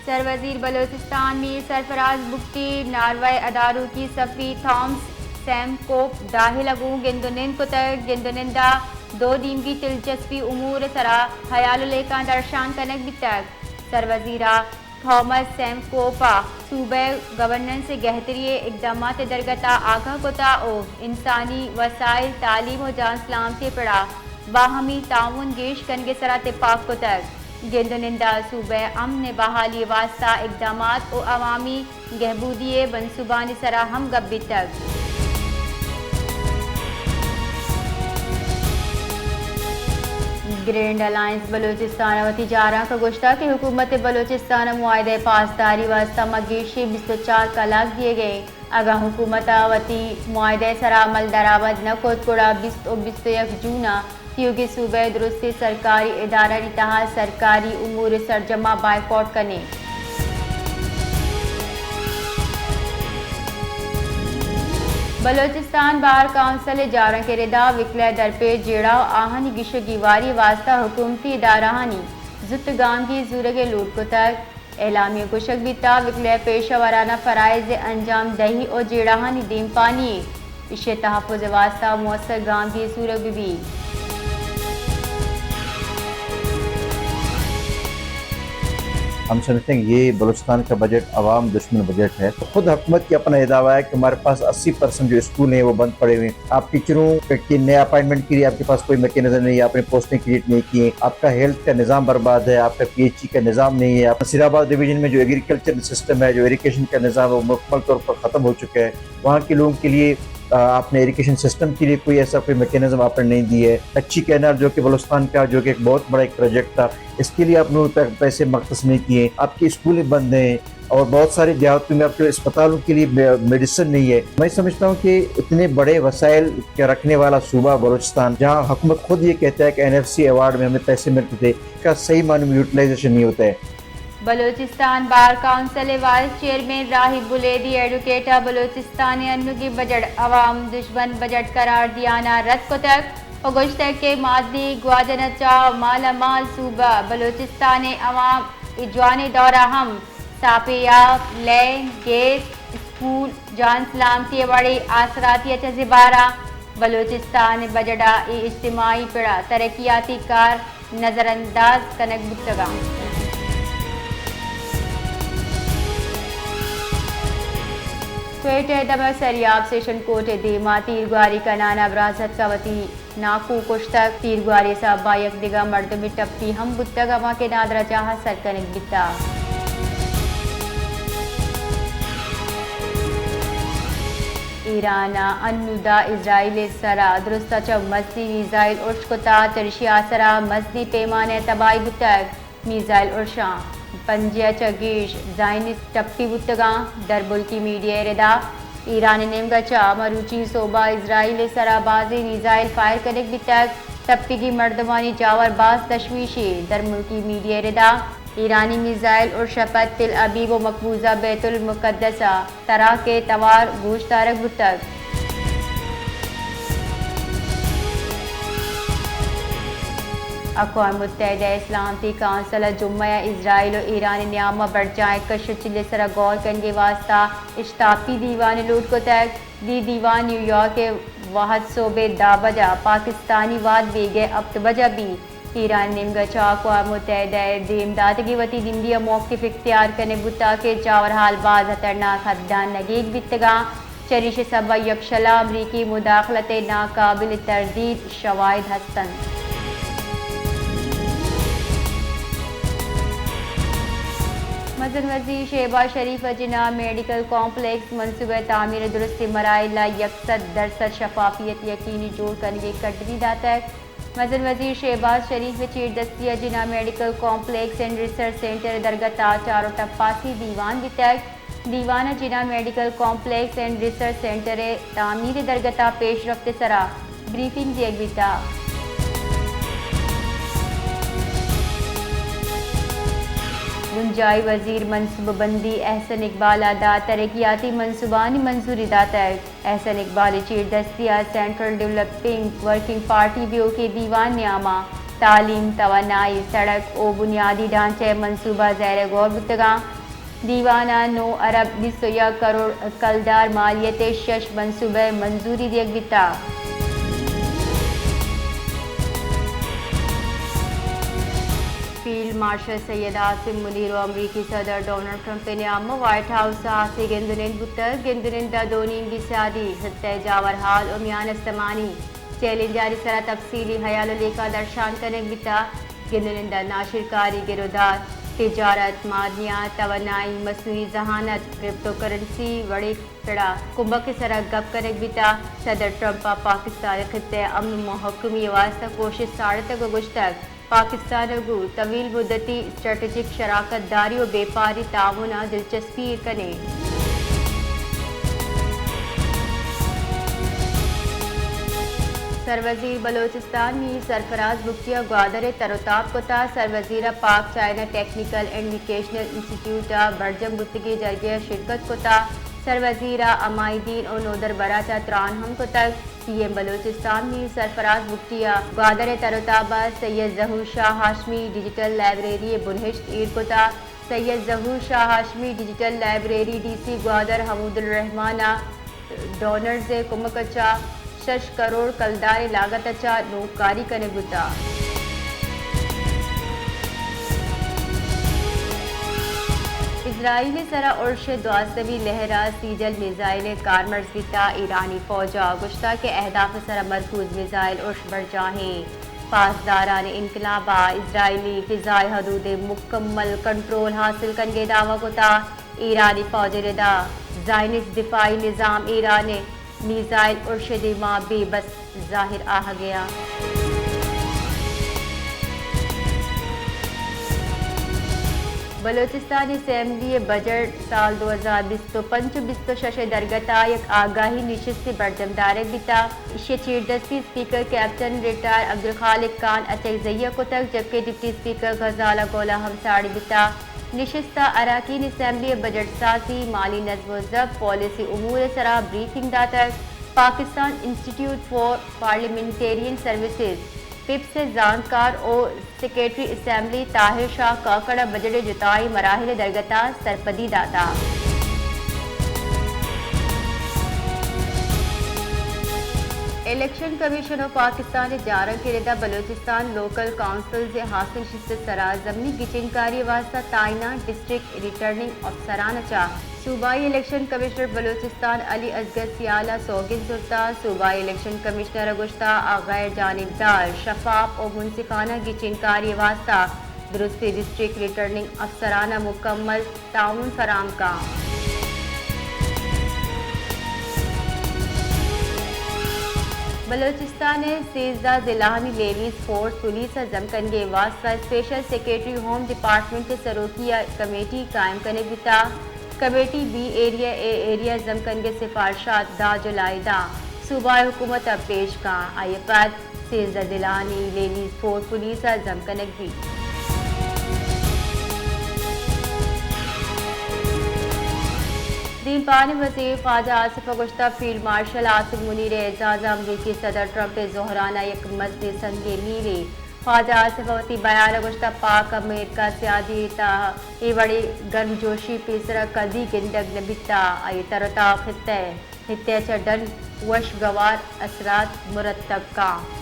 سروزیر بلوچستان میر سرفراز بگٹی ناروے اداروکی سفیر تھامس سیم کوپ ڈاہل ء گوں گند ء نند کتگ۔ گند ء نند ء دو نیمگی دلچسپی امور ء سرا ہیال ء لیکاں درشان کنگ بیتگ۔ سروزیر ء تھامس سیم کوپ ء صوبہ ء گورننس ء گہتری ء اقدامات ء درگت ء آگاہ کت ء انسانی وسائل، تعلیم ء جان سلامتی ء پڑ ء باہمی تعاون گیش کنگ ء سرا تپاک کتگ۔ گند ء نند ء صوبہ ء امن ء بحالی ء واستہ اقدامات ء عوامی گہبودی ء منصوبانی سرا ہم گپ بیتگ۔ گرینڈ الائنس بلوچستان ء وتی جارانک ء گوشتگ کہ حکومت بلوچستان ء معاہدہ ء پاسداری واستہ ما گیشیں بیست ء چار کلاک دیگ ء ایں۔ اگاں حکومت ء وتی معاہدہ ء سرا عمل درآمد نہ کت، گڑا بیست ء بیست ء یک جون ء تیوگیں صوبہ ء درستیں سرکاری ادارہانی تہا سرکاری امور ء سرجم ء بائیکاٹ کنیں۔ بلوچستان بار کونسل ء جارانک ء ردا وکلا ء درپیش جیڑہ ء آہانی گیش ء گیواری ء واستہ حکومتی ادارہانی زوت گامگیج زورگ ء لوٹ کتگ۔ اعلامیہ ء گوشگ بیتگ، وکلا ء پیشہ ورانہ فرائض ء انجام دہی ء جیڑہانی دیمپانی انت، ایشی ء تحفظ ء واستہ موثر گامگیج زورگ بہ بیت۔ ہم سمجھتے ہیں یہ بلوچستان کا بجٹ عوام دشمن بجٹ ہے۔ خود حکومت کی اپنا یہ دعویٰ ہے کہ ہمارے پاس اسی پرسنٹ جو اسکول ہیں وہ بند پڑے ہوئے ہیں۔ آپ ٹیچروں کے نئے اپائنٹمنٹ کے لیے آپ کے پاس کوئی میکینزم نہیں ہے، آپ نے پوسٹیں کریئیٹ نہیں کی ہیں، آپ کا ہیلتھ کا نظام برباد ہے، آپ کا پی ایچ ای کا نظام نہیں ہے۔ آپ نصیر آباد ڈویژن میں جو ایگریکلچر سسٹم ہے، جو ایریگیشن کا نظام ہے، وہ مکمل طور پر ختم ہو چکا ہے۔ وہاں کے لوگوں کے لیے، آ، آپ نے ایریگیشن سسٹم کے لیے کوئی ایسا کوئی میکینزم آپ نے نہیں دی ہے۔ کچھی کینال جو کہ بلوچستان کا جو کہ ایک بہت بڑا ایک پروجیکٹ تھا، اس کے لیے آپ نے پے-، پیسے مختص نہیں کیے۔ آپ کے اسکول بند ہیں، اور بہت سارے دیہاتوں میں آپ کے اسپتالوں کے لیے مے-، میڈیسن نہیں ہے۔ میں سمجھتا ہوں کہ اتنے بڑے وسائل کے رکھنے والا صوبہ بلوچستان، جہاں حکومت خود یہ کہتا ہے کہ این ایف سی ایوارڈ میں ہمیں پیسے ملتے تھے، اس کا صحیح معنی میں یوٹیلائزیشن نہیں ہوتا ہے۔ بلوچستان بار کونسل ء وائس چیئرمین راہی بلیدی ایڈوکیٹ ء بلوچستان ء انوگیں بجٹ عوام دشمن بجٹ قرار دیان ء رد کتگ ء گوشتگ کہ مادی گواجن ء چہ مالا مال صوبہ بلوچستان ء عوام ء جوانیں دور ء ہم ساپیں آپ، لین، گیس، اسکول، جان سلامتی ء وڑیں آسراتی ء چہ زبارا بلوچستان ء بجٹ ء اے اجتماعی پڑ ء ترقیاتی کار نظر انداز کنگ بوتگ انت۔ کوئٹہ ء دمگ سریاب سیشن کورٹ ء دیما تیرگواری کنان ء برازتک ء وتی ناکو کشتگ۔ تیرگواری ء سبب ء یک دگہ مردمے ٹپی ہم بوتگ، ہما کہ نادراہ جاہ ء سر کنگ بیتگ۔ ایران ء انو داں اسرائیل ء سرا درست ء چہ مزنیں میزائل ارش کتگ، چریشی ء سرا مزنیں پیمانہ ء تباہی بوتگ۔ میزائل ارشاں پنجاہ ء چہ گیش زائنسٹ ٹپی بوتگاں۔ درملکی میڈیا ء ردا ایران ء نیمگ ء چہ مروچی سہب ء اسرائیل ء سرا بازیں میزائل فائر کنگ بیتگ۔ ٹپیگیں مردمانی جاور باز تشویشی۔ درملکی میڈیا ء ردا ایرانی میزائل ارش ء پد تل ابیب ء مقبوضہ بیت المقدس ء تراک ء توار گوشدارگ بوتگ۔ اقوام متحدہ ء سلامتی کونسل ء جمعہ ء اسرائیل ء ایران ء نیام ء برجاہیں کش ء چیل ء سرا گور کنگ ء واستہ اشتاپی دیوان ء لوٹ کتگ۔ دی دیوان نیویارک ء وہد سہب ء دہ بج ء پاکستانی وہد بیگہ ہپت بج ء بیت۔ ایران نیمگ ء چہ اقوام متحدہ ء دیم داتگیں وتی نمدی ء موقف اختیار کنگ بوتگ کہ جاورحال باز ہترناک حداں نگیگ بیتگاں، چریشی ء سبب ء یکشلا امریکی مداخلت ء ناقابل تردید شواہد ہست انت۔ مزن وزیر شہباز شریف ء جناح میڈیکل کمپلیکس منصوبہ ء تعمیر ء درستیں مراحل ء یک سد درسد شفافیت یقینی جوڑ کنگ ء کڈنی داتگ۔ مزن وزیر شہباز شریف ء چیردستی ء Jinnah medical complex and research centre ء درگت ء چار ء ٹپاسی دیوان بیتگ۔ دیوان ء Jinnah medical complex and research centre ء تعمیر ء درگت ء پیشرفت ء سرا بریفنگ دیگ بیتگ۔ بنجاہی وزیر منصوبہ بندی احسن اقبال ء داں ترقیاتی منصوبانی منظوری داتگ۔ احسن اقبال ء چیردستی ء سینٹرل ڈیولپنگ ورکنگ پارٹی بیوکیں دیوان نیام ء تعلیم، توانائی، سڑک ءُ بنیادی ڈھانچہ ءِ منصوبہ زیر غور بوتگ اَنت۔ دیوان ءَ نو ارب بیست ءُ یک کروڑ کلدار مالیت ءِ شش منصوبہ ءَ منظوری دیگ بیتگ۔ فیلڈ مارشل سید عاصم منیر ءُ امریکی صدر ڈونلڈ ٹرمپ ءِ نیام ءَ وائٹ ہاؤس ءَ ہاسیں گند ءُ نند بوتگ۔ گند ءُ نند ءَ دو نیمگی سیادی، خطہ ءِ جاورحال ءُ میان استمانی چیلنجانی سرا تفصیلی ہیال ءُ لیکہ درشان کنگ بیتگ۔ گند ءُ نند ءَ ناشرکاری، گرودار، تجارت، معدنیات، توانائی، مصنوعی ذہانت، کریپٹو کرنسی وڑیں پڑ ءَ کمک ءِ سرا گپ کنگ بیتگ۔ صدر ٹرمپ ءَ پاکستان ءِ خطہ ءِ امن ءُ مھکمی ءِ واستہ کوشست ساڑتگ ءُ گوشتگ، پاکستان ءَ گوں طویل مدتی اسٹریٹجک شراکت داری ءُ بیپاری تعاون ءَ دلچسپی ایر کنیں۔ سروزیر بلوچستان میر سرفراز بگٹی ءَ گوادر ءَ تر ءُ تاب کتگ۔ سروزیر ءَ پاک China technical and vocational institute ءَ برجم بوتگیں جرگے ءَ شرکت کتگ۔ سروزیر ءَ امائی دین ءُ نودر براچ ءَ تران ہم کتگ۔ سی ایم بلوچستان میر سرفراز بگٹی ءَ گوادر ءِ تر ءُ تاب ءَ سید ظہور شاہ ہاشمی ڈیجیٹل لائبریری ءِ بنہشت ایر کتگ۔ سید ظہور شاہ ہاشمی ڈیجیٹل لائبریری ءِ ڈی سی گوادر حمود الرحمان ءَ ڈونرز ءِ کمک ءَ چہ شش کروڑ کلدار ءِ لاگت ءَ چہ نوکاری کنگ بوتگ۔ اسرائیل ءِ سرا ارش ءِ دوازدہمی لہر ءَ سیجل میزائل ءِ کارمرز بیتگ۔ ایرانی فوج ءَ گوشتگ کہ اہداف ءِ سرا مرکوز میزائل ارش برجاہیں۔ پاسداران انقلاب ءَ اسرائیلی فضائی حدود ءِ مکمل کنٹرول حاصل کنگ ءِ دعوی کتگ۔ ایرانی فوج ءِ ردا زائنسٹ دفاعی نظام ایران ءِ میزائل ارش ءِ دیما بے بس ظاہر آہگ ءَ اَنت۔ بلوچستان اسمبلی ءِ بجٹ سال دو ہزار بیست ءُ پنچ ءُ بیست ءُ شش ءِ درگت ءَ یک آگاہی نشستے برجم دارگ بیتگ۔ ایشی ءِ چیردستی اسپیکر کیپٹن ریٹائر عبدالخالق خان اچکزئی ءَ کتگ، جبکہ ڈپٹی اسپیکر غزالہ گولا ہم ساڑی بیتگ۔ نشست ءَ اراکین اسمبلی ءِ بجٹ سازی، مالی نظم ءُ ضبط، پالیسی امور ءِ سرا بریفنگ داتگ۔ Pakistan institute for parliamentarian services, پپس ءِ زانتکار ءُ سیکرٹری اسمبلی طاہر شاہ کاکڑ ءَ بجٹ ءِ جتائیں مراحل ءِ درگت ءَ سرپدی داتگ۔ الیکشن کمیشن آف پاکستان ءِ جارانک ءِ ردا بلوچستان لوکل کونسلز ءِ ہاسیں نشست ءِ سرا ضمنی گچینکاری ءِ واستہ تعینات ڈسٹرکٹ ریٹرننگ افسران ءَ چہ صوبائی الیکشن کمشنر بلوچستان علی اصغر سیال ءَ سوگند زرتگ۔ صوبائی الیکشن کمشنر ءَ گوشتگ آ غیر جانبدار، شفاف ءُ منصفانہ گچینکاری ءِ واستہ درستیں ڈسٹرکٹ ریٹرننگ افسران ءَ مکمل تعاون فراہم کنت۔ بلوچستان ءِ سیزدہ ضلعانی لیویز فورس پولیس ءِ ضم کنگ ءِ واستہ اسپیشل سیکرٹری ہوم ڈیپارٹمنٹ ءِ سروکی ءَ کمیٹی قائم کنگ بیتگ۔ کمیٹی بی ایریا، اے ایریا ضم کنگ ءِ سفارشات دہ جولائی ءِ داں صوبائی حکومت ءَ پیش کنت۔ آئی ءَ پد سیزدہ ضلعانی لیویز فورس پولیس ءَ ضم کنگ بیت۔ دیمپانی وزیر خواجہ آصف ءَ گوشتگ فیلڈ مارشل عاصم منیر ءِ اعزاز ءَ امریکی صدر ٹرمپ ءِ ظہران ءَ یک مزنیں سنگے میلے۔ خواجہ آصف ءَ وتی بیان ءَ گوشتگ پاک امریکہ سیادی ءِ تہ ءَ اے وڑیں گرمجوشی پیسرا کدی گندگ نہ بیتگ۔ آئی ءَ تر ءُ تاب خطہ ءَ خطہ ءَ چہ ڈن وشگوار اثرات مرتب کنت۔